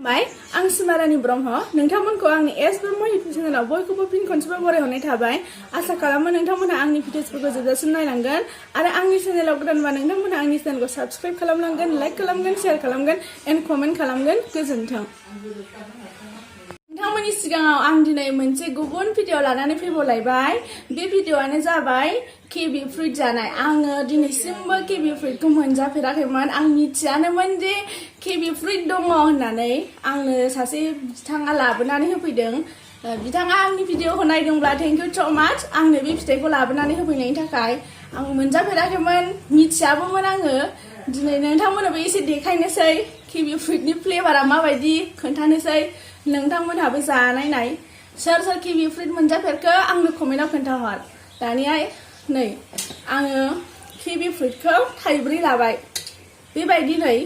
बाय आं सिमारानि ब्रह्म नोंथांमोनखौ आंनि S Brahma YouTube चेनेलाव बयखौबो फिन खनसेबाव बरायहरनाय थाबाय आसा खालामो नोंथांमोनहा आंनि भिडिअसफोरखौ जोबजासिम नायलांगोन आरो आंनि चेनेलाव गोदानबा नोंथांमोनहा आंनि चेनेलखौ साबस्क्राइब खालामलांगोन लाइक खालामगोन शेयार खालामगोन एन्ड कमेन्ट खालामगोन गोजोन्थों नोंथांमोननि सिगाङाव आं दिनै मोनसे गुबुन भिडिअ लानानै फैबावलायबाय बे भिडिअआनो जाबाय किवी फ्रुइट जानाय आङो दिनैसिमबो किवी फ्रुइटखौ मोनजाफेराखैमोन आं मिथियानोमोन जे किवी फ्रुइट दङ होननानै आंनो सासे बिथाङा लाबोनानै होफैदों बिथाङा आंनि भिडिअखौ नायदोंब्ला थेंक इउ स' माच आंनो बे फिथाइखौ लाबोनानै होफैनायनि थाखाय आं मोनजाफेराखैमोन मिथियाबोमोन आङो दिनै नोंथांमोननोबो एसे देखायनोसै किवी फ्रुइटनि फ्लेभारा माबायदि खोन्थानोसै नोंथांमोनहाबो जानायनाय सोर सोर किवी फ्रुइट मोनजाफेरखो आंनो कमेन्टआव खोन्थाहर दानिया नै आङो किवी फ्रुइटखौ थाइब्रै लाबाय बेबायदिनै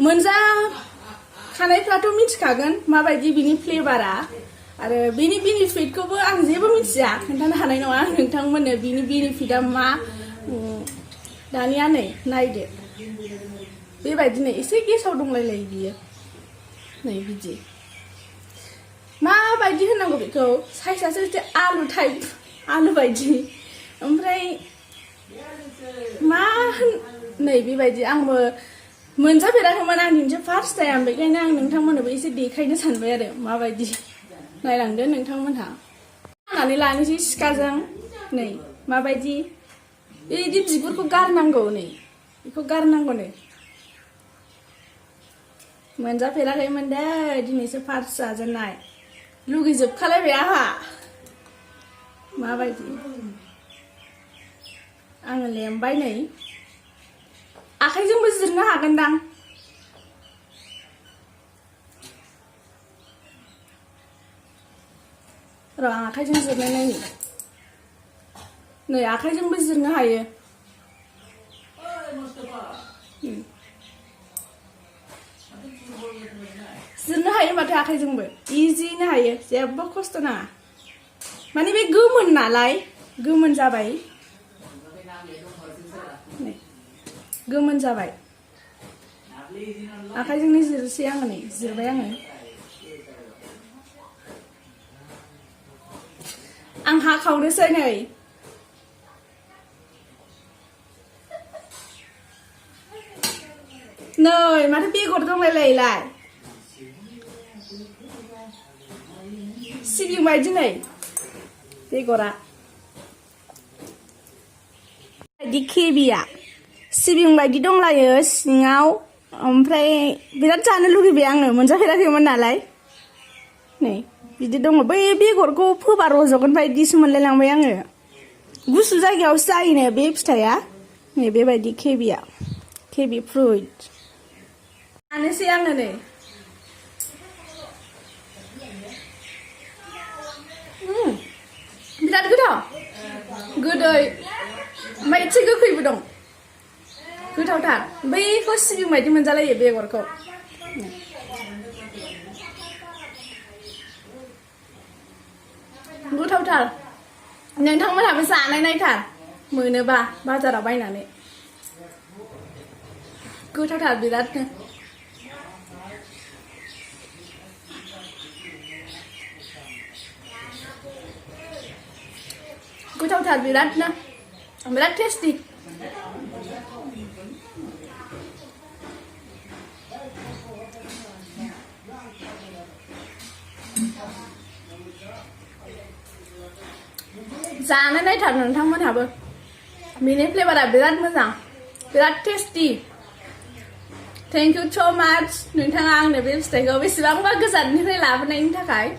मोनजाखानायफ्राथ' मिथिखागोन माबायदि बिनि फ्लेभारा आरो बिनि बेनिफिटखौबो आं जेबो मिथिया खोन्थानो हानाय नङा नोंथांमोननो बिनि बेनिफिटआ मा दानिया नै नायदो बेबायदिनो एसे गेसाव दंलायलायो बियो नै बिदि माबायदि होनांगौ बेखौ साइजआसो एसे आलु टाइप आलु बायदि ओमफ्राय मा नै बेबायदि आंबो मोनजाफेराखैमोन आं दिनैसो फार्स्ट टाइम बेखायनो आं नोंथांमोननोबो एसे देखायनो सानबाय आरो माबायदि नायलांदो नोंथांमोनहा हानानै लानोसै सिखाजों नै माबायदि बिदि बिगुरखौ गारनांगौ नै बेखौ गारनांगौ नै मोनजाफेराखैमोन दे दिनैसो फार्स्ट जाजेननाय लुगैजोबखालायबाय आंहा माबायदि आङो लेमबाय नै आखाइजोंबो जिरनो हागोनदां र' आं आखाइजों जिरनाय नायनि नै आखाइजोंबो जिरनो हायो जिरनो हायो माथो आखाइजोंबो इजिनो हायो जेबो खस्थ' नाङा माने बे गोमोन नालाय गोमोन जाबाय गोमोन जाबाय आखाइजोंनो जिरसै आङो नै जिरबाय आङो आं हाखावनोसै नै नै माथो बेगर दंलायलायलाय सिबिं बायदि नै बेगरा बायदि केबिया सिबिं बायदि दंलायो सिङाव ओमफ्राय बिराद जानो लुगैबाय आङो मोनजाफेराखैमोन नालाय नै बिदि दङ बै बेगरखौ फोबा रज'गोन बायदिसो मोनलायलांबाय आङो गुसु जायगायावसो जायोनो बे फिथाइया नै बेबायदि केबिया केबि फ्रुइट जानोसै आङो नै बिराद गोथाव गोदै ओमफ्राय एसे गोखैबो दं गोथावथार बैखौ सिबिं बायदि मोनजालायो बेगरखौ गोथावथार नोंथांमोनहाबो जानाय नायथार मोनोबा बाजाराव बायनानै गोथावथार बिरादनो गोथावथार बिरादनो बिराद टेस्टि जानो नायथार नोंथांमोनहाबो बिनि फ्लेभारा बिराद मोजां बिराद टेस्टि थेंक इउ स' माच नोंथाङा आंनो बे फिथाइखौ बेसेबांबा गोजाननिफ्राय लाबोनायनि थाखाय